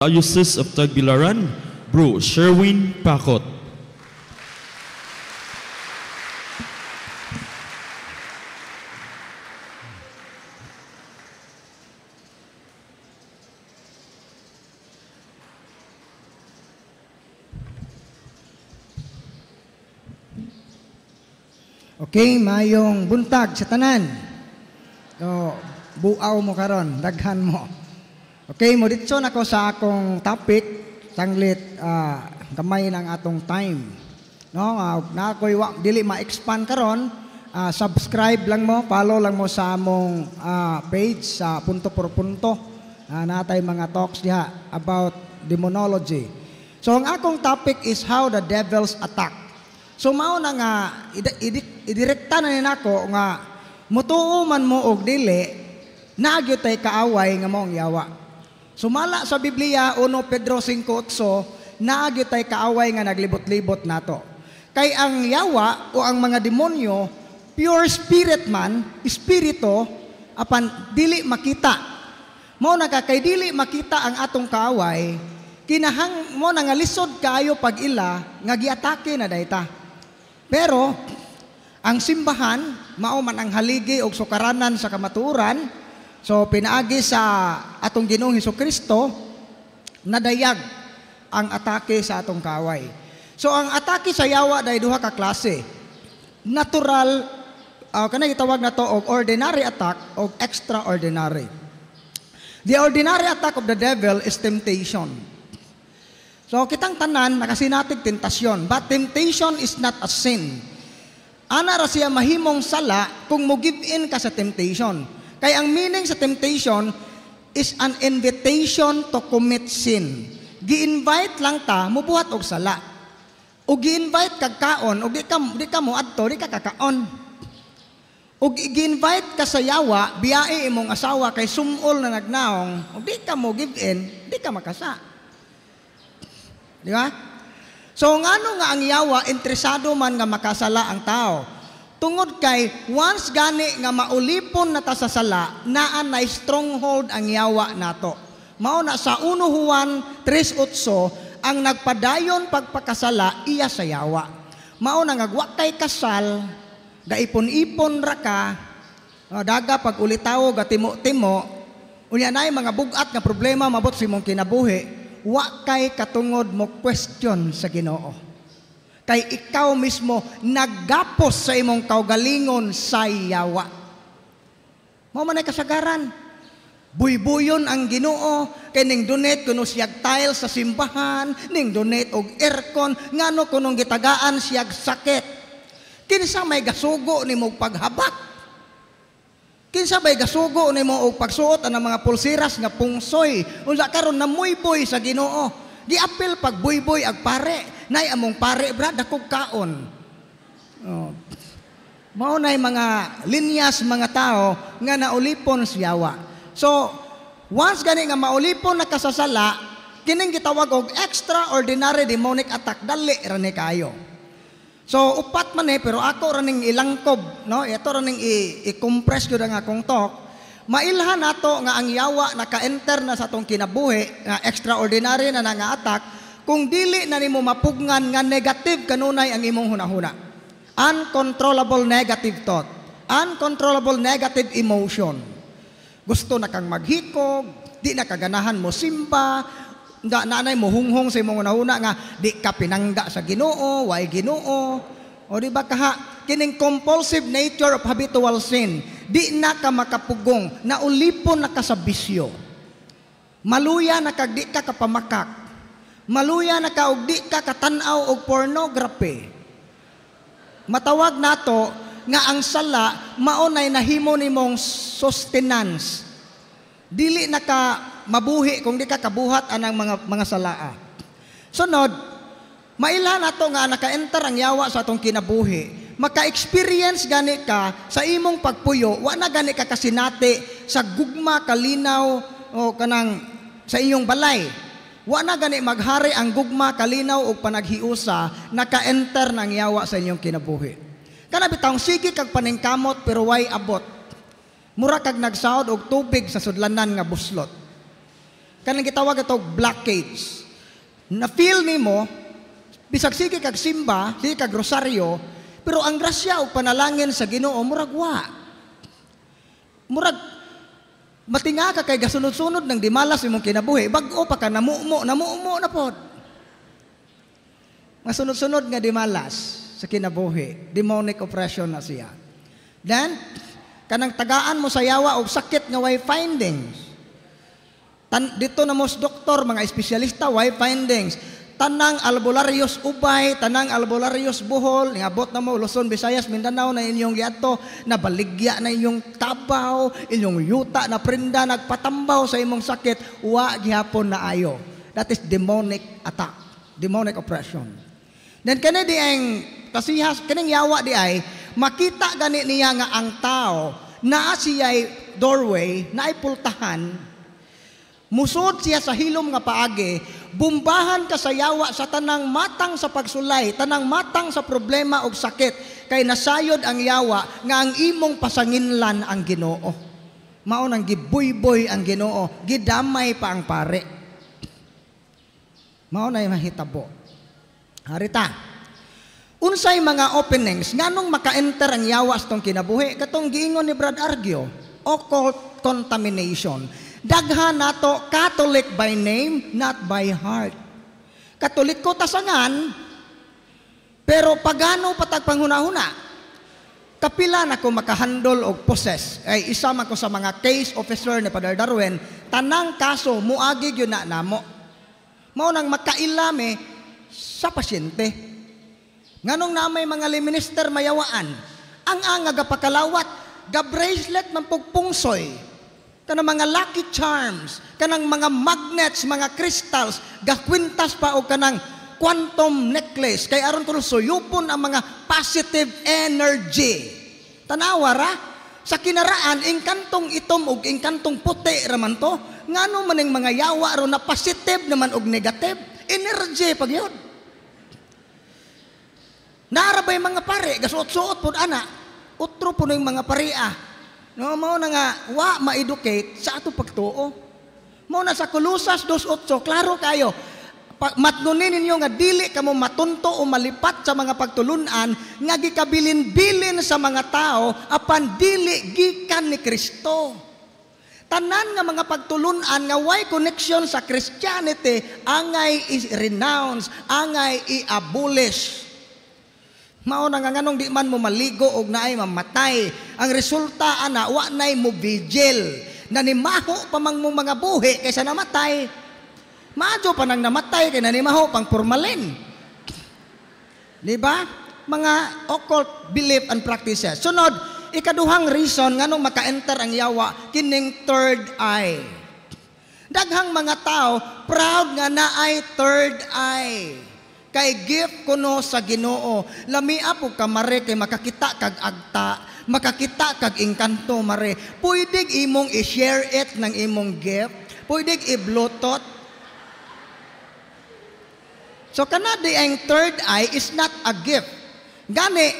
Diocese of Tagbilaran, Bro Sherwin Pacot. Okay, mayong buntag sa tanan. So, buaw mo karon, daghan mo. Okay, mo ditso nako sa akong topic sanglit gamay ng atong time. No, na ako'y dili ma-expand karon, subscribe lang mo, follow lang mo sa among page sa punto por punto. Natay mga talks diha about demonology. So ang akong topic is how the devils attack. So mao na nga idirekta na nako nga mutuo man mo og dili, naa gyud tay kaaway nga maong yawa. Sumala sa Biblia 1 Pedro 5:8, naa gyud tay kaaway nga naglibot-libot nato. Kay ang yawa o ang mga demonyo, pure spirit man, espiritu apan dili makita. Mao na ka kay dili makita ang atong kaaway, kinahang mo na nga lisod kaayo pag ila nga giatake na dayta. Pero ang simbahan mao man ang haligi og sukaranan sa kamatuoran. So pinaagi sa atong Ginoong Hesukristo nadayag ang atake sa atong kaaway. So ang atake sa yawa day duha ka klase. Natural kanang gitawag nato og ordinary attack og extraordinary. The ordinary attack of the devil is temptation. So kitang tanan nakasinatig tentasyon, but temptation is not a sin. Ana ra siya mahimong sala kung mo give in ka sa temptation. Kay ang meaning sa temptation is an invitation to commit sin. Gi-invite lang ta mubuhat og sala. O gi-invite kag kaon og di ka mo adto, di ka kakaon. O gi-invite ka sa yawa, biyae imong asawa kay sumol na nagnaong, og di ka mo give in, di ka makasa. Di ba? So ngano nga ang yawa interesado man nga makasala ang tao? Tungod kay once gani nga maulipon na ta sa sala, naa na stronghold ang yawa nato. Mao na sa 1 Juan 3:8 ang nagpadayon pagpakasala iya sa yawa. Mao na nga wa kay kasal, gaipon-ipon ra ka, daga pag ulitawo gatimo-timo, unya nay mga bug-at nga problema mabot sa imong kinabuhi, wa kay katungod mo question sa Ginoo. Kay ikaw mismo naggapos sa imong kaugalingon sa yawa. Mao man ay kasagaran. Buybuyon ang Ginoo kay ning donate kuno siyag tiles sa simbahan, ning donate og aircon, ngano kunong gitagaan siyag sakit. Kinsa may gasugo nimo og paghabak? Kinsa may gasugo nimo og pagsuot ang mga pulseras nga pungsoy? Unsa karon namuyboy sa Ginoo? Giapil pagbuyboy ag pare. Nay among pare bra dakog kaon. Oh. Mao nay mga linyas mga tao nga naulipon sa yawa. So once gani nga maulipon na kasasala, kining gitawag og extraordinary demonic attack, dali ra ni kayo. So upat man pero ako ra ning ilangkob, no? Ito ra ning i-compress gyud ang akong talk. Mailhan nato nga ang yawa naka-enter na sa atong kinabuhi, nga extraordinary na nga attack, kung dili na nimo mapugngan nga negative kanunay ang imong hunahuna. Uncontrollable negative thought, uncontrollable negative emotion. Gusto na kang maghikog, di na kaganahan mo simba, nanay mo hunghong sa imong hunahuna nga di ka pinangga sa Ginoo, way Ginoo. O di ba kaha kining compulsive nature of habitual sin, di na ka makapugong, naulipon na ka sa bisyo. Maluya na kag di ka kapamakak. Maluya na ka og di ka katan-aw og pornography. Matawag nato nga ang sala mao nay nahimo nimong sustenance. Dili na ka mabuhi kung di ka kabuhat anang mga salaa. Sunod, mailhan nato nga naka-enter ang yawa sa atong kinabuhi. Maka-experience gani ka sa imong pagpuyo, wa na gani ka kasinati sa gugma kalinaw o kanang sa inyong balay. Wa na gani maghari ang gugma kalinaw og panaghiusa, naka-enter ng yawa sa inyong kinabuhi. Kana bitawng sige kag paningkamot pero way abot. Mura kag nagsaod og tubig sa sudlanan nga buslot. Kanang gitawag ato blockage. Na feel nimo bisag sige kag simba, sige kag rosaryo, pero ang grasya ug panalangin sa Ginoo murag wa. Murag matinga ka kay gasunod-sunod ng dimalas imong kinabuhi, bag-o pa ka namumo, namumo na pod. Masunod-sunod nga dimalas sa kinabuhi, demonic oppression na siya. Then, kanang tagaan mo sa yawa og sakit nga way findings. Dito na mo sa doktor, mga espesyalista, way findings. Tanang albularyos Ubay, tanang albularyos Bohol, niabot na mo Luzon, Visayas, Mindanao na inyong giadto, nabaligya na inyong tabaw, inyong yuta na prenda, nagpatambaw sa imong sakit, wa gihapon na ayo. That is demonic attack, demonic oppression. Then kani di ang kasihas, kaning yawa di ay, makita gani niya nga ang tao, naa siya'y doorway, naay pultahan, musod siya sa hilom nga paagi, bumbahan ka sa yawa sa tanang matang sa pagsulay, tanang matang sa problema og sakit, kay nasayod ang yawa nga ang imong pasanginlan ang Ginoo. Mao nang gibuyboy ang Ginoo, gidamay pa ang pare. Mao na mahitabo. Harita. Unsay mga openings nganong maka-enter ang yawa sa tong kinabuhi? Katong giingon ni Brad Argio, occult contamination. Daghan nato Catholic by name, not by heart. Katoliko tasangan, pero pagano patag panghuna-huna. Kapila na ko makahandle og possess. Ay isa man ko sa mga case officer ni Father Darwin, tanang kaso muagi gyud na namo. Mao nang makailame sa pasyente. Nganong na may mga minister mayawaan, ang anga gapakalawat, ga bracelet man pugpungsoy, kanang mga lucky charms, kanang mga magnets, mga crystals, gakwintas pa og kanang quantum necklace, kay aron kuno suyupon ang mga positive energy. Tanawa ra, sa kinaraan, engkantong itom og engkantong puti raman to, ngano man ang mga yawa ron na positive naman og negative, energy pag yun. Naarabay mga pare, gasuot-suot po ana, utro po ng mga paria. No, mao na nga wa ma-educate sa ato pagtuo. Mao na sa Kolosas 2:8, klaro kayo. Matnunin ninyo nga dili kamo matunto o malipat sa mga pagtulunan nga gikabilin-bilin sa mga tao apan dili gikan ni Kristo. Tanan nga mga pagtulunan nga way connection sa Christianity angay i-renounce, angay i-abolish. Mao na nga nganong di man mo maligo og naay mamatay. Ang resulta ana wa nay mo vigil. Nanimaho pa mang mo mga buhi kaysa namatay. Maadyo pa nang namatay kay nanimaho pang formalin. Di ba? Mga occult belief and practices. Sunod, ikaduhang reason nganong maka-enter ang yawa kining third eye. Daghang mga tao proud nga naay third eye. Kay gift kuno sa Ginoo. Lamia po ka mare kay makakita kag agta, makakita kag engkanto mare. Pwedeng imong i-share it ng imong gift, pwedeng i-bluetooth. So kanadi ang third eye is not a gift. Gani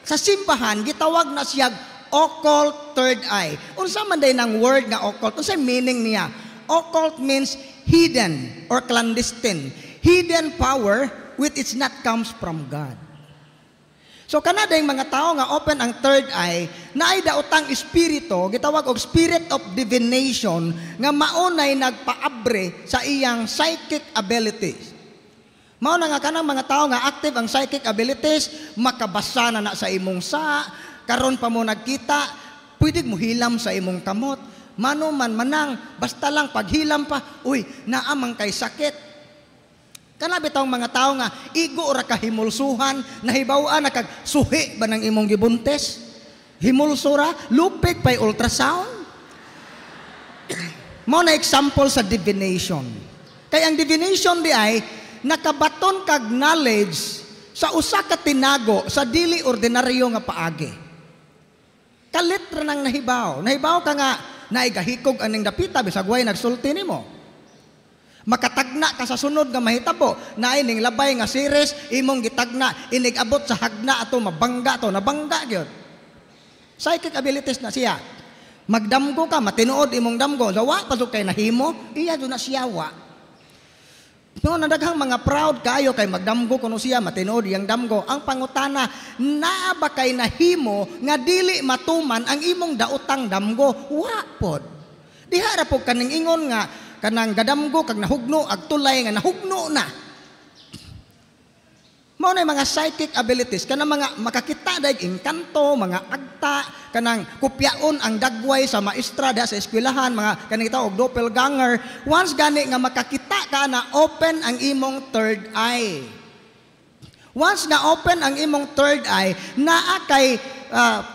sa simbahan gitawag na siya occult third eye. Unsa man day nang word nga occult? Unsa meaning niya? Occult means hidden or clandestine. Hidden power which is not comes from God. So kanada yung mga tao nga open ang third eye, naay daotang espiritu, gitawag og spirit of divination, nga maunay nagpaabre sa iyang psychic abilities. Mao na nga kanang mga tao nga active ang psychic abilities, makabasa na na sa imong sa, karon pa mo nagkita, pwede mo hilam sa imong kamot. Mano man manang, basta lang paghilam pa, uy, naamang kay sakit. Kana bitawng mga tao nga igo ra ka himulsuhan, nahibaw-an na kag suhi ba ng imong gibuntes? Himulso ra, lupig pa'y ultrasound. Mao na example sa divination. Kay ang divination di ay nakabaton kag knowledge sa usa ka tinago sa dili ordinaryo nga paagi. Kalit ra nang nahibaw. Nahibaw ka nga naigahikog aning dapita bisag way nagsulti nimo. Makatagna ka sa sunod nga mahitabo, naay ning labay nga series imong gitagna, inig-abot sa hagna ato mabangga to, nabangga gyud. Psychic abilities na siya. Magdamgo ka, matinuod imong damgo. So, wa pa kay nahimo, iya jud na siya wa. No, nadaghang mga proud kayo kay magdamgo kuno siya, matinuod iyang damgo. Ang pangutana, naa ba kay nahimo nga dili matuman ang imong daotang damgo? Wa pod. Diha ra pod kaning ingon nga kanang gadamgo kag nahugno ag tulay nga nahugno na. Mao na mga psychic abilities kanang mga makakita daig engkanto, mga agta, kanang kopyaon ang dagway sa maestra diha sa eskwelahan, mga kanang og doppelganger. Once gani nga makakita ka na, open ang imong third eye. Once na open ang imong third eye, naa kay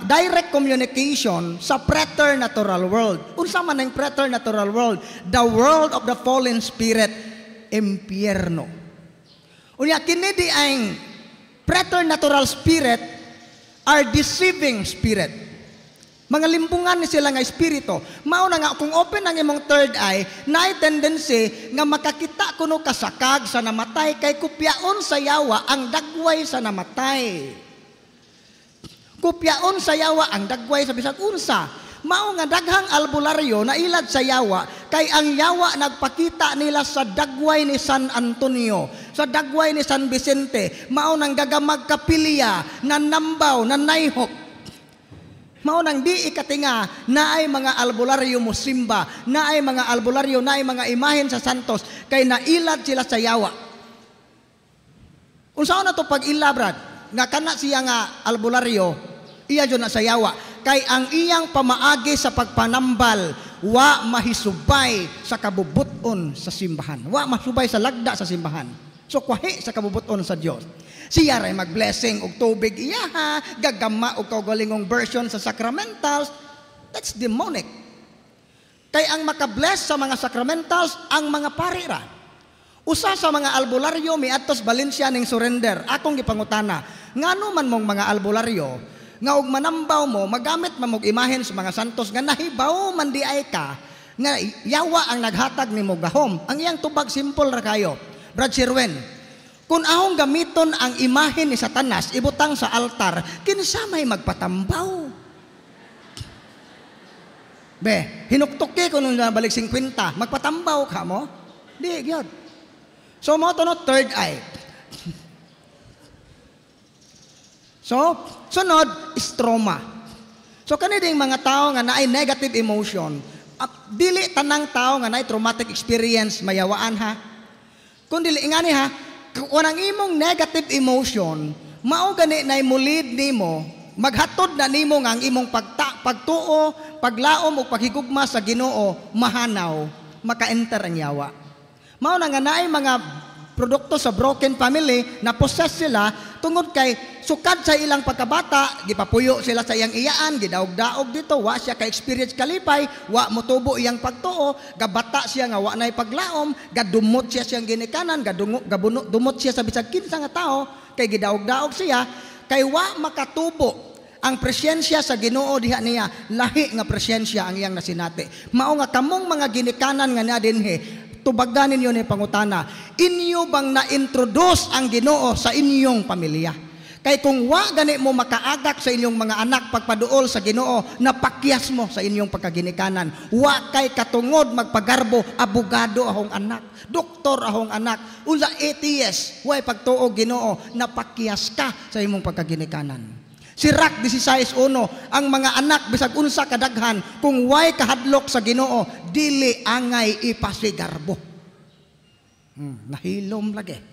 direct communication sa preternatural world. Unsa man ang preternatural world? The world of the fallen spirit, impyerno. Unya kini di ang preternatural spirit are deceiving spirit. Mga limbungan ni sila nga espiritu. Mao na nga kung open ang imong third eye, naay tendency nga makakita kuno kasakag sa namatay kay kopyaon sa yawa ang dagway sa namatay. Kopyaon sa yawa ang dagway sa bisag unsa. Mao nga daghang albularyo na ilad sa yawa kay ang yawa nagpakita nila sa dagway ni San Antonio, sa dagway ni San Vicente, mao nang gagamag kapilya, nanambaw, nanayhop. Mao nang di ikatinga naay mga albularyo mo simba, naay mga albularyo, naay mga imahen sa santos kay nailad sila sa yawa. Unsa na to pag-ila, brad? Nga kana siya nga albularyo, iya jud na sa yawa. Kay ang iyang pamaagi sa pagpanambal wa mahisubay sa kabubuton sa simbahan, wa mahusubay sa lagda sa simbahan. So kwahi sa kabubuton sa Dios. Siya ray magblessing og tubig iyaha, gagama og kaugalingong version sa sacramentals. That's demonic. Kay ang makabless sa mga sacramentals ang mga pari ra. Usa sa mga albularyo miadtos Valencia ning surrender. Akong gipangutana, ngano man mong mga albularyo nga og manambaw mo, magamit man mog imahen sa mga santos nga nahibaw man di ay ka nga yawa ang naghatag nimo gahom? Ang iyang tubag simple ra kayo. Brad Sherwin, kung ahong gamiton ang imahen ni Satanas ibutang sa altar, kinsa may magpatambaw? Be, hinuktuki ko nung balik 50, magpatambaw ka mo? Di gyud. So mo to no third eye. So, sunod is trauma. So kani ding mga tao nga naay negative emotion, dili tanang tao nga naay traumatic experience mayawaan ha. Kung dili ingani ha, kung ang imong negative emotion, mao gani nay mulid nimo, maghatod na nimo nga ang imong pagtuo, paglaom ug paghigugma sa Ginoo mahanaw, maka-enter ang yawa. Mao na nga naay mga produkto sa broken family na possess sila tungod kay sukad sa ilang pagkabata, gipapuyo sila sa iyang iyaan, gidaog-daog dito, wa siya ka-experience kalipay, wa motubo iyang pagtuo, gabata siya nga wa nay paglaom, gadumot siya siyang ginikanan, dumot siya sa bisag kinsa nga tao, kay gidaog-daog siya, kay wa makatubo ang presensya sa Ginoo diha niya, lahi nga presensya ang iyang nasinati. Mao nga kamong mga ginikanan nga niya dinhi, tubagan ninyo ni pangutana, inyo bang na-introduce ang Ginoo sa inyong pamilya? Kay kung wa gani mo makaagak sa inyong mga anak pagpaduol sa Ginoo, napakyas mo sa inyong pagkaginikanan. Wa kay katungod magpagarbo, abogado ahong anak, doktor ahong anak, unsa atheist, way pagtuo Ginoo, napakyas ka sa imong pagkaginikanan. Sirak 16:1, ang mga anak bisag unsa kadaghan, kung way kahadlok sa Ginoo, dili angay ipasigarbo. Nahilom lagi.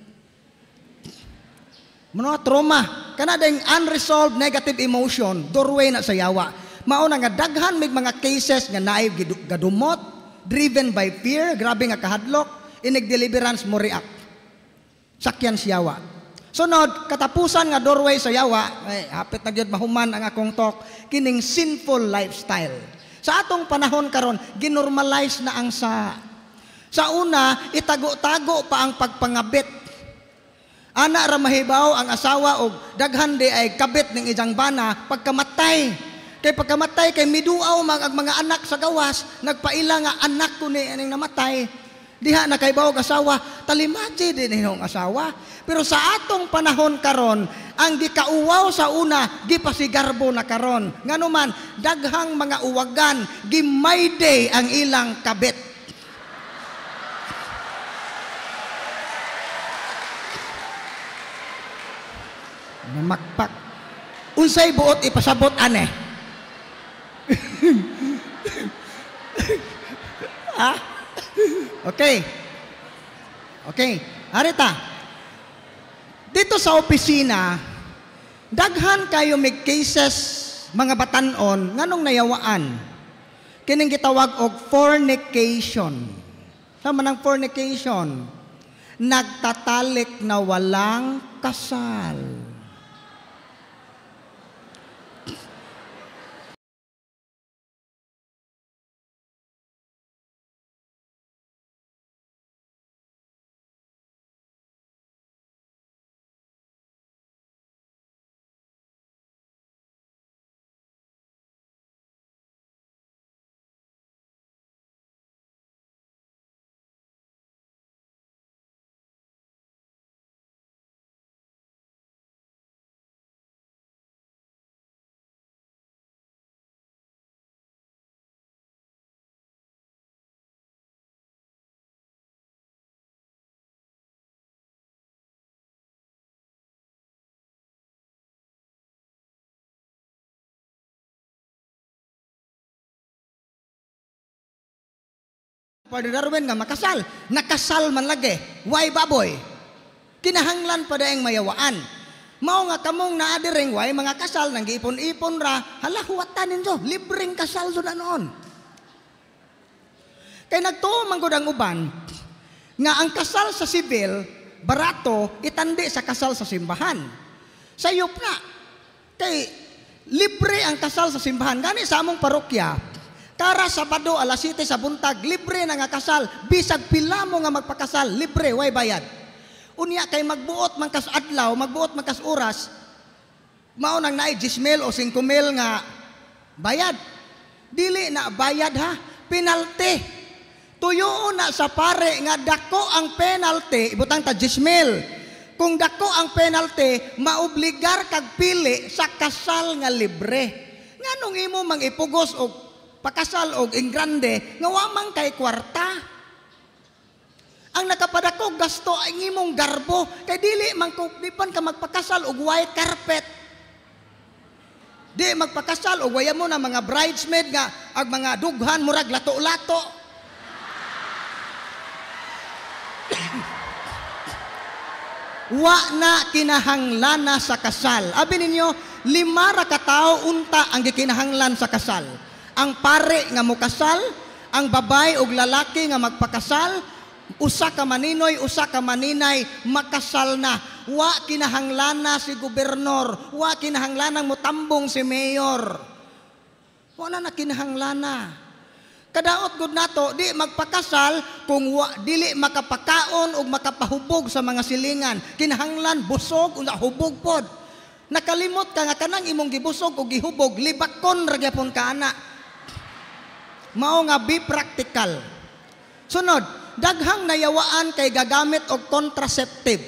Mga trauma, kana ding unresolved negative emotion, doorway na sa yawa. Mao na nga daghan mig mga cases nga naay gadumot, driven by fear, grabe nga kahadlok, inig deliverance mo react. Sakyan siyawa. Sunod, katapusan nga doorway sa yawa, ay, hapit na gyud mahuman ang akong talk, kining sinful lifestyle. Sa atong panahon karon, ginormalize na ang sa. Sa una, itago-tago pa ang pagpangabit. Ana ra mahibaw ang asawa og daghan di ay kabit ning isang bana pagkamatay. Kay pagkamatay kay miduaw ang mga anak sa gawas, nagpaila nga anak ko ni aning namatay. Diha na kay bawog asawa, talimadji din inyong asawa. Pero sa atong panahon karon, ang gikauwaw sa una gipasigarbo na karon. Nganuman daghang mga uwagan gimayday ang ilang kabit. Namakpak. Unsay buot ipasabot ane? Ha? Okay. Okay, arita. Dito sa opisina, daghan kayo may cases mga batanon nganong nayawaan. Kining gitawag og fornication. Sama ng fornication, nagtatalik na walang kasal. Padre Darwin nga makasal, nakasal man lagi, way baboy. Kinahanglan pa daing mayawaan. Mao nga kamong naa diring way mga kasal nang giipon-ipon ra, hala huwatan ninyo, libreng kasal jud noon. Kay nagtuo man gud ang uban nga ang kasal sa sibil barato itandi sa kasal sa simbahan. Sayop na. Kay libre ang kasal sa simbahan. Gani sa among parokya, kara Sabado alas 7 sa buntag, libre na nga kasal. Bisag pila mo nga magpakasal, libre, way bayad. Unya kay magbuot man kas adlaw, magbuot man kas oras, mao nang naay 10,000 o 5,000 nga bayad. Dili na bayad ha, penalty. Tuyoon na sa pare nga dako ang penalty, ibutang ta 10,000. Kung dako ang penalty, maobligar kag pili sa kasal nga libre. Nganong imo mang ipugos og pakasal og ingrande nga wa man kay kwarta. Ang nakapadako gasto ang imong garbo kay dili man dipan ka magpakasal og white carpet. Di magpakasal og waya mo na mga bridesmaid nga ag mga dughan murag lato-lato. Wa na kinahanglana sa kasal. Abi ninyo, 5 ra ka tawo unta ang gikinahanglan sa kasal. Ang pare nga mokasal, ang babae og lalaki nga magpakasal, usa ka maninoy, usa ka maninay, makasal na. Wa kinahanglana si gobernador, wa kinahanglanang motambong si mayor. Wa na kinahanglana. Kadaot gud nato di magpakasal kung wa, dili makapakaon og makapahubog sa mga silingan. Kinahanglan busog unsa hubog pod. Nakalimot ka nga kanang imong gibusog og gihubog, libakon ra gyapon ka ana. Mao nga be practical. Sunod, daghang nayawaan kay gagamit og contraceptive.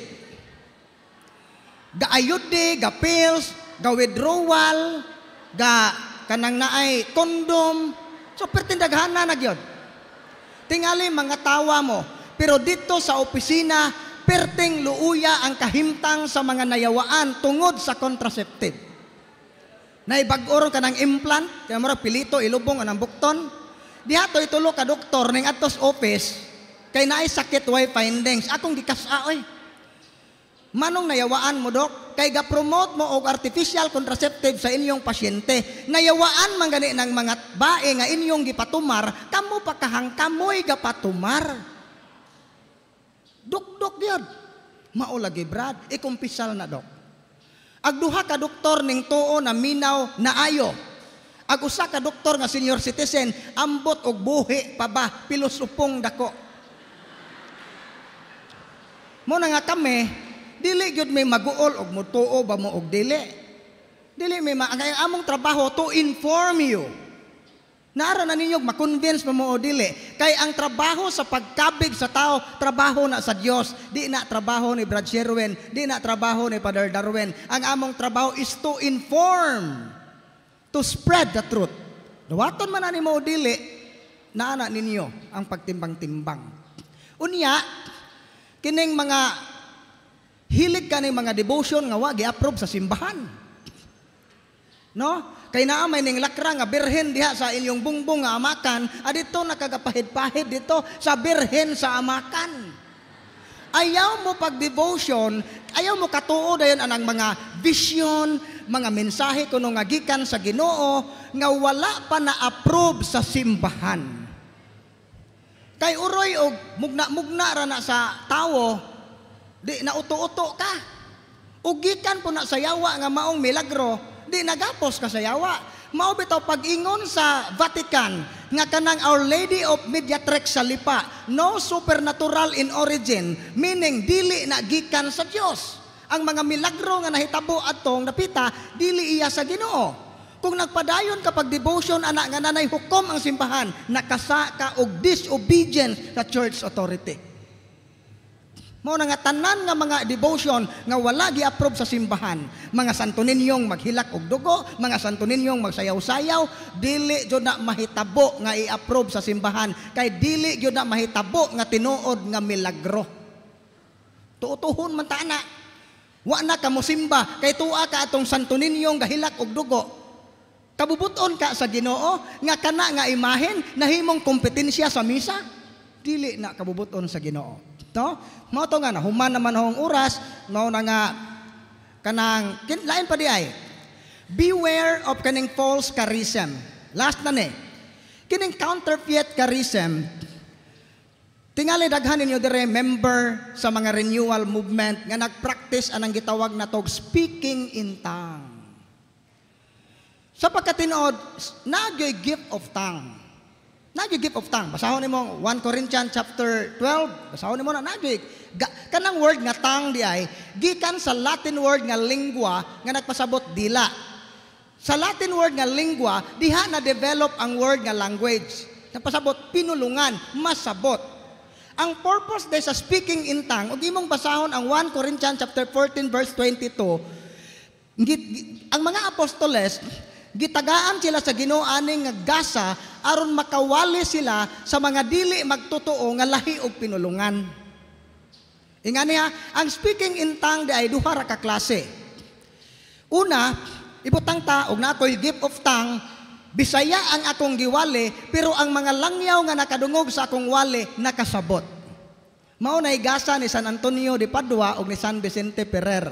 Ga IUD, ga pills, ga withdrawal, ga kanang naay condom. So pertindaghana na gyud. Tingali mga tawa mo, pero dito sa opisina perting luuya ang kahimtang sa mga nayawaan tungod sa contraceptive. Naibag-oron ka ng implant, kaya mura pilito ilubong anang bukton. Diha to itulo ka doktor ning atos office kay naay sakit way findings. Akong gikasa oy. Manong nayawaan mo dok kay ga-promote mo og artificial contraceptive sa inyong pasyente. Nayawaan man gani ng mga bae nga inyong gipatumar, kamo pa kahang kamoy gapatumar. Dukdok gyud. Mao lagi brad, ikumpisal na dok. Ag duha ka doktor ning tuo na minaw na ayo. Ag usa ka doktor nga senior citizen ambot og buhi pa ba pilosopong dako. Mo na nga kami dili gyud may maguol og mutuo ba mo og dili. Dili may ang among trabaho to inform you. Naara na ninyo, makonvince pa mo o dili. Kay ang trabaho sa pagkabig sa tao, trabaho na sa Dios. Di na trabaho ni Brad Sherwin, di na trabaho ni Father Darwin. Ang among trabaho is to inform, to spread the truth. Dawaton man na nimo o dili, naana ninyo ang pagtimbang-timbang. Unya, kining mga hilig ka ning mga devotion nga wa gi-approve sa simbahan. No? Kay naa may ning lakra nga birhen diha sa inyong bungbong nga amakan, adito nakagapahid-pahid dito sa birhen sa amakan. Ayaw mo pag devotion, ayaw mo katuo dayon anang mga vision, mga mensahe kuno nga gikan sa Ginoo nga wala pa na-approve sa simbahan. Kay uroy og mugna-mugna ra na sa tawo, di na uto-uto ka. Ug gikan po na sa yawa nga maong milagro, di nagapos ka sa yawa. Mao bitaw pag-ingon sa Vatican nga kanang Our Lady of Mediatrix sa Lipa, no supernatural in origin, meaning dili na gikan sa Dios. Ang mga milagro nga nahitabo atong napita, dili iya sa Ginoo. Kung nagpadayon kapag devotion ana nga nanay hukom ang simbahan, nakasa ka og disobedience sa church authority. Mao na nga tanan nga mga devotion nga wala gi-approve sa simbahan, mga Santo Ninyong maghilak og dugo, mga Santo Ninyong magsayaw-sayaw, dili jud na mahitabo nga i-approve sa simbahan kay dili jud na mahitabo nga tinuod nga milagro. Tuutuhon man ta ana. Wa na ka mosimba kay tuwa ka atong Santo Ninyong gahilak og dugo. Kabubuton ka sa Ginoo nga kana nga imahen nahimong kompetensya sa misa, dili na kabubuton sa Ginoo. No? Mao to nga nahuman naman hong oras, mao na nga kanang lain pa di ay. Beware of kaning false charism. Last na ni. Kining counterfeit charism, tingali daghan ninyo dire member sa mga renewal movement nga nagpractice anang gitawag na tog speaking in tongue. Sa pagkatinuod, nagyoy gift of tongue. Nagyoy gift of tongue. Basahon nimo 1 Corinthians chapter 12, basahon nimo na nagyoy kanang word nga tongue di ay gikan sa Latin word nga lingua nga nagpasabot dila. Sa Latin word nga lingua, diha na develop ang word nga language. Nagpasabot pinulungan, masabot. Ang purpose de sa speaking in tongue, ug imong basahon ang 1 Corinthians chapter 14 verse 22, ang mga apostoles gitagaan sila sa Ginoo aning nga gasa aron makawali sila sa mga dili magtotoo nga lahi og pinulungan. Ingani ha, ang speaking in tongue di ay duha ra ka klase. Una, ibutang ta og na ako'y gift of tongue, Bisaya ang akong giwali, pero ang mga langyaw nga nakadungog sa akong wali nakasabot. Mao nay gasa ni San Antonio de Padua ug ni San Vicente Ferrer.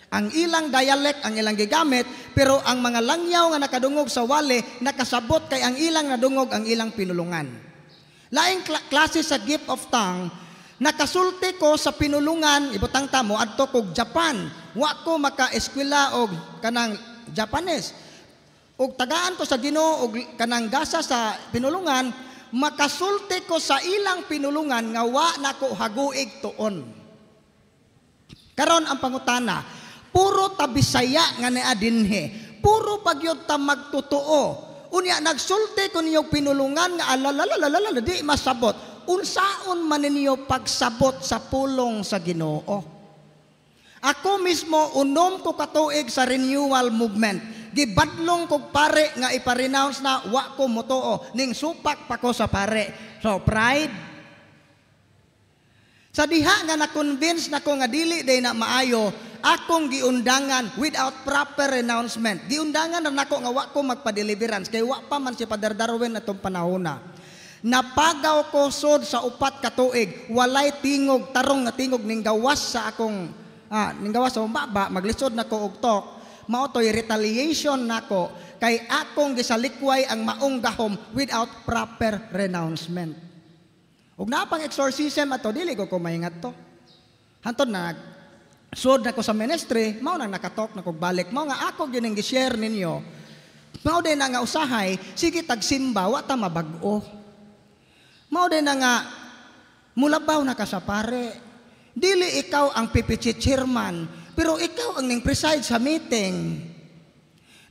Ang ilang dialect ang ilang gigamit, pero ang mga langyaw nga nakadungog sa wali nakasabot kay ang ilang nadungog ang ilang pinulungan. Laing klase sa gift of tongue, nakasulti ko sa pinulungan, ibutang ta mo adto kog Japan, wa ko maka-eskwela og kanang Japanese. Og tagaan ko sa Ginoo og kanang gasa sa pinulungan, makasulti ko sa ilang pinulungan nga wa nako haguig tuon. Karon ang pangutana, puro ta Bisaya nga naa dinhi, puro pagyud ta magtotoo. Unya nagsulti ko ninyo pinulungan nga alalalalala di masabot. Unsaon man ninyo pagsabot sa pulong sa Ginoo? Ako mismo unom ko katuig sa renewal movement. Gibadlong kog pare nga ipa-renounce na wa ko motoo ning supak pa ko sa pare. So pride. Sa diha nga na-convince nako nga dili day na maayo, akong giundangan without proper renouncement. Giundangan na nako nga wa ko magpa-deliverance kay wa pa man si Father Darwin atong panahona. Napagaw ko sod sa 4 ka tuig, walay tingog tarong nga tingog ning gawas sa akong ning gawas sa baba, maglisod nako og talk. Mao to'y retaliation nako kay akong gisalikway ang maong gahom without proper renouncement. Ug naa pang exorcism ato dili ko kumaingat to. Hantod na sud nako sa ministry, mao nang nakatalk na kog balik. Mao nga ako gyud ning gi-share ninyo. Mao din na nga usahay sige tagsimba wa ta mabag-o. Mao din na nga mulabaw na ka sa pare. Dili ikaw ang PPC chairman, pero ikaw ang ning preside sa meeting.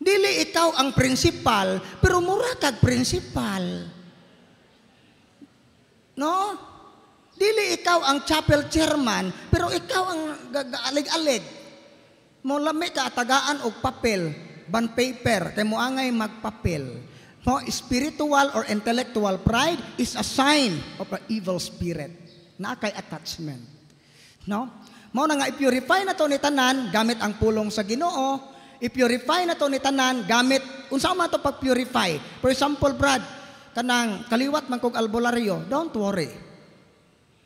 Dili ikaw ang principal, pero mura kag principal. No? Dili ikaw ang chapel chairman, pero ikaw ang gaalig-alig. Mo lami ka atagaan og papel, bond paper, kay moangay magpapel. No, spiritual or intellectual pride is a sign of an evil spirit. Naa kay attachment. No? Mao na nga i-purify na to ni tanan gamit ang pulong sa Ginoo. I-purify na to ni tanan gamit unsa man to pag-purify. For example, Brad, kanang kaliwat man kog albularyo, don't worry.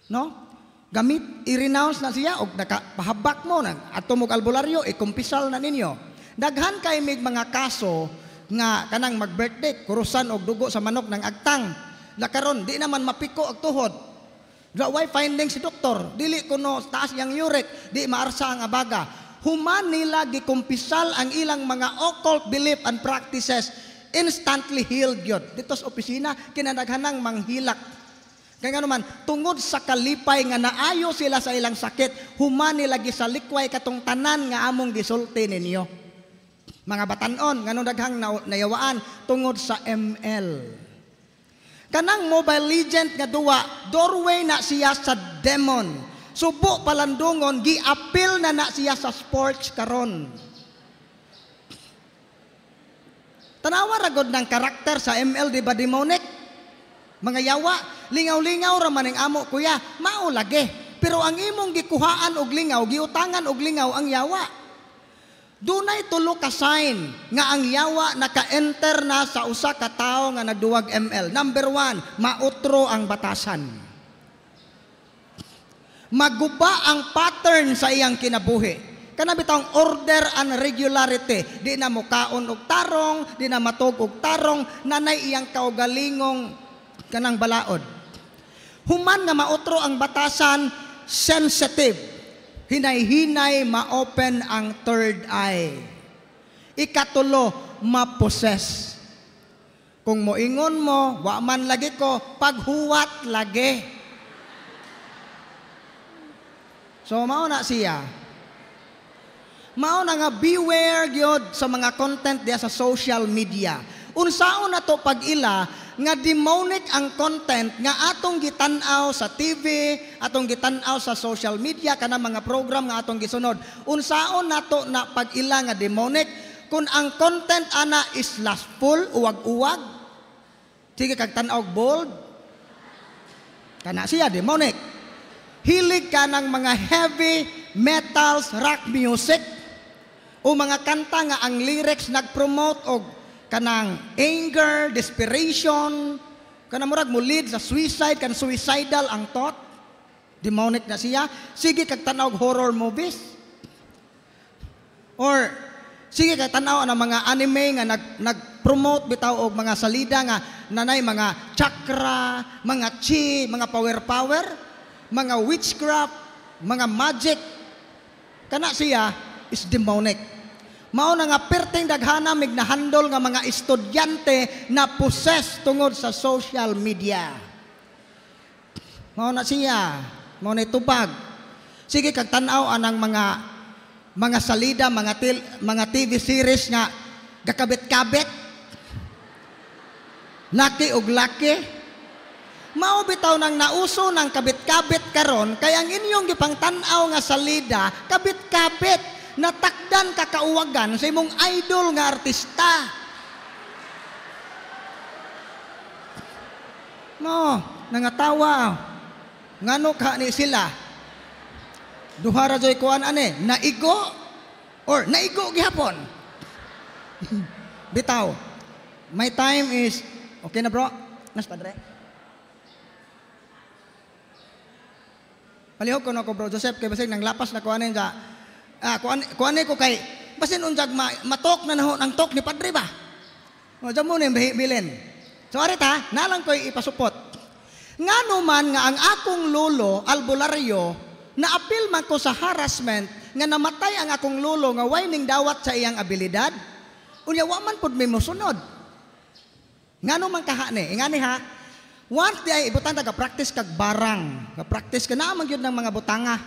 No? Gamit i-renounce na siya og nakapahabak mo nang ato mog albularyo, ikumpisal na ninyo. Daghan kay mig mga kaso nga kanang mag-birthday, kurusan og dugo sa manok ng agtang. Nakaron di naman mapiko og tuhod. Way finding si doktor, dili kuno taas yang uric, di maarsa ang abaga. Human nila gikumpisal ang ilang mga occult belief and practices, instantly healed yun. Dito sa opisina, kinadaghanang manghilak. Kaya nga naman, tungod sa kalipay nga naayo sila sa ilang sakit, human nila gisalikway katong tanan nga among gisulti ninyo. Mga batanon, nganong daghang nayawaan tungod sa ML. Kanang Mobile Legend nga duwa, doorway na siya sa demon. Subo palandungon, giapil na na siya sa sports karon. Tanawa ra gud ng karakter sa ML, di ba demonic? Mga yawa, lingaw-lingaw ra man ang amo kuya, mao lagi. Pero ang imong gikuhaan og lingaw, giutangan og lingaw ang yawa. Dunay tulo ka sign nga ang yawa naka-enter na sa usa ka tawo nga nagduwag ML. Number 1, mautro ang batasan. Maguba ang pattern sa iyang kinabuhi. Kana bitawng order and regularity. Di na mukaon og tarong, di na matug og tarong, nanay iyang kaugalingong kanang balaod. Human nga mautro ang batasan, sensitive. Hinay-hinay ma-open ang third eye. Ikatulo, ma-possess. Kung moingon mo, wa man lagi ko, paghuwat lagi. So mao na siya. Mao na nga beware gyud sa mga content diya sa social media. Unsaon na to pag-ila nga demonic ang content nga atong gitan-aw sa TV, atong gitan-aw sa social media, kana mga program nga atong gisunod. Unsaon nato na pag-ila nga demonic kung ang content ana is lustful, uwag-uwag, sige kag tan-aw bold, kana siya demonic. Hilig ka ng mga heavy metals, rock music, o mga kanta nga ang lyrics nag-promote og kanang anger, desperation, kanang murag mo lead sa suicide, kan suicidal ang thought, demonic na siya. Sige kag tan-aw og horror movies, or sige kag tan-aw ang mga anime nga nag-promote bitaw og mga salida nga nanay mga chakra, mga chi, mga power, mga witchcraft, mga magic. Kana siya is demonic. Mao na nga perting daghana mig nahandol nga mga estudyante na possess tungod sa social media. Mao na siya, mao na tubag. Sige kag tan-aw anang mga salida, mga TV series nga gakabit-kabit. Laki og laki. Mao bitaw nang nauso ng kabit-kabit karon kay ang inyong gipangtan-aw nga salida kabit-kabit, natakdan kakauwagan sa imong idol nga artista. No, nangatawa. Ngano ka ni sila? Duha ra joy kuan ane, naigo or naigo gihapon. Bitaw. My time is okay na bro. Nas padre. Palihog ko na ko bro Joseph kay basig nang lapas na kuan sa kuan ko kay basin unsag matok na nahon ang tok ni padre ba. O dyan mo na yung bilin. So arita, nalang ko'y ipasupot. Ngano man nga ang akong lolo albularyo naapil man ko sa harassment nga namatay ang akong lolo nga way ning dawat sa iyang abilidad. Unya wa man pud may mosunod. Ngano man kahani? Ingani ha. Once di ay ibutan ta ka practice kag barang, ka practice ka naa man gyud ng mga butanga.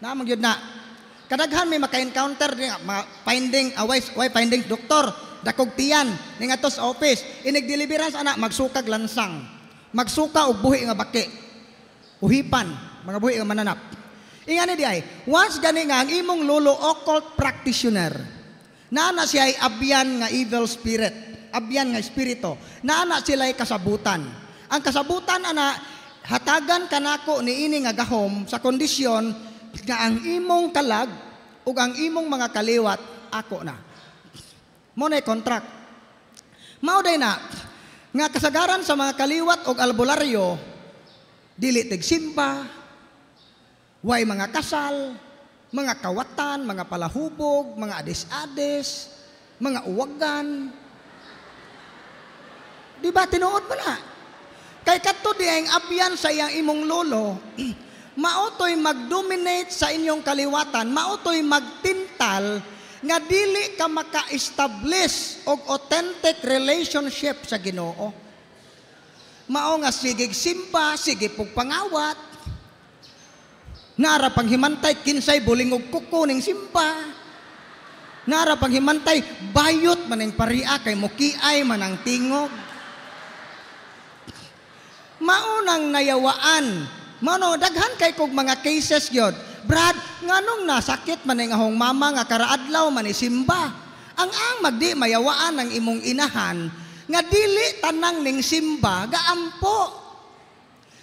Naa man gyud na. Kadaghan may maka-encounter mga finding, way finding doktor. Dakog tiyan ning ato sa office. Inig deliverance ana magsukag lansang. Magsuka og buhi nga baki. Uhipan, mga buhi nga mananap. Ingani di ay, once gani nga ang imong lolo occult practitioner, naa na siya ay abyan nga evil spirit, abyan nga espiritu, naa na sila ay kasabutan. Ang kasabutan ana, hatagan kanako niini nga gahom sa kondisyon nga ang imong kalag ug ang imong mga kaliwat ako na. Mao na contract. Mao day na nga kasagaran sa mga kaliwat og albularyo dili tigsimba, way mga kasal, mga kawatan, mga palahubog, mga adis-adis, mga uwagan. Di ba tinuod mo na? Kay kadto di ang abyan sa iyang imong lolo, mao to'y mag-dominate sa inyong kaliwatan, mao to'y magtintal nga dili ka maka-establish og authentic relationship sa Ginoo. Mao nga sigig simba, sige pug pangawat. Nara panghimantay kinsay bulingog kuko ning simba. Nara panghimantay bayot man ning paria kay mukiay man ang tingog. Maunang nayawaan. Mao daghan kay kog mga cases gyud. Brad, nganong nasakit man ning ahong mama nga karaadlaw man ni simba. Ang magdi mayawaan ang imong inahan nga dili tanang ning simba gaampo.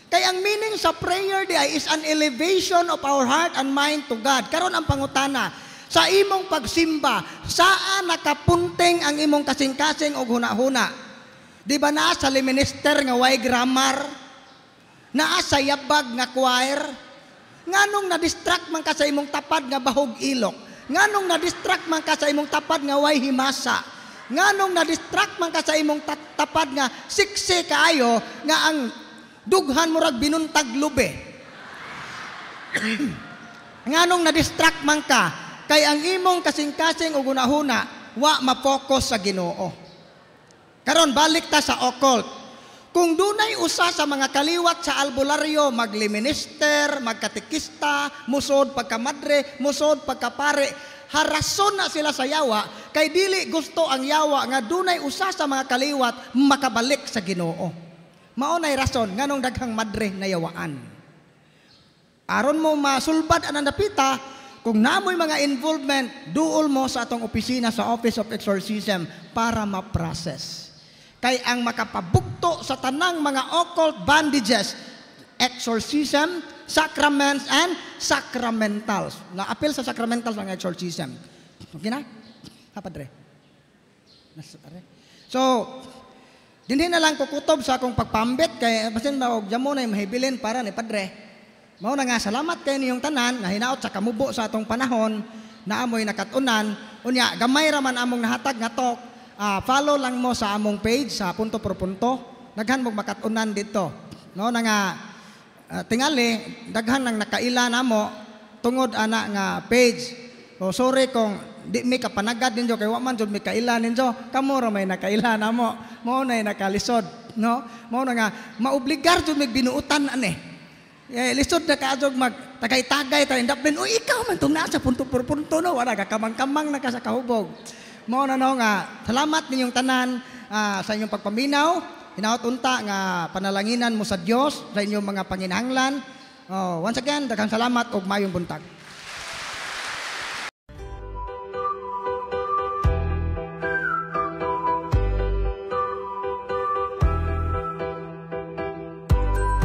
Kay ang meaning sa prayer di ay is an elevation of our heart and mind to God. Karon ang pangutana, sa imong pagsimba, saan nakapunting ang imong kasing-kasing og huna-huna? Di ba naa sa minister nga way grammar? Naa sa yabag nga choir? Nganong na-distract man ka sa imong tapad nga bahog ilok? Nganong na-distract man ka sa imong tapad nga way himasa? Nganong na-distract man ka sa imong tapad nga siksi kaayo nga ang dughan murag binuntag lube? Nganong na-distract man ka kay ang imong kasing-kasing ug hunahuna wa ma-focus sa Ginoo. Karon balik ta sa occult. Kung dunay usa sa mga kaliwat sa albularyo, magliminister, magkatekista, musod pagkamadre, musod pagkapare, harason na sila sa yawa kay dili gusto ang yawa nga dunay usa sa mga kaliwat makabalik sa Ginoo. Mao nay rason nganong daghang madre na yawaan. Aron mo masulbad anang dapita, kung namoy mga involvement, duol mo sa atong opisina sa Office of Exorcism para ma-process. Kay ang makapabugto sa tanang mga occult bandages, exorcism, sacraments, and sacramentals. Naapil sa sacramentals ang exorcism. Okay na? Ha, Padre? So, dinhi na lang kukutob sa akong pagpambit kay basin maog jamo na mahibilin para ni Padre. Mao na nga salamat kay niyong tanan na hinaot sa kamubo sa atong panahon na amoy nakatunan. Unya gamay ra man among nahatag nga talk. Follow lang mo sa among page sa punto por punto. Daghan mog makatunan dito. No na nga tingali daghan nang nakaila namo tungod ana nga page. So sorry kung di mi kapanagad ninyo kay wa man jud mi kaila ninyo. Kamo ra may nakaila namo. Mao nay nakalisod, no? Mao na nga maobligar jud mig binuotan ani. Eh, lisod na kaadog mag tagay-tagay tayo daplin. Uy, ikaw man tong nasa punto por punto, no, wala ka kamang-kamang na ka sa kahubog. Mao na no nga salamat ninyong tanan sa inyong pagpaminaw. Hinaot unta nga panalanginan mo sa Dios sa inyong mga panginahanglan. Oh, once again, daghang salamat ug maayong buntag.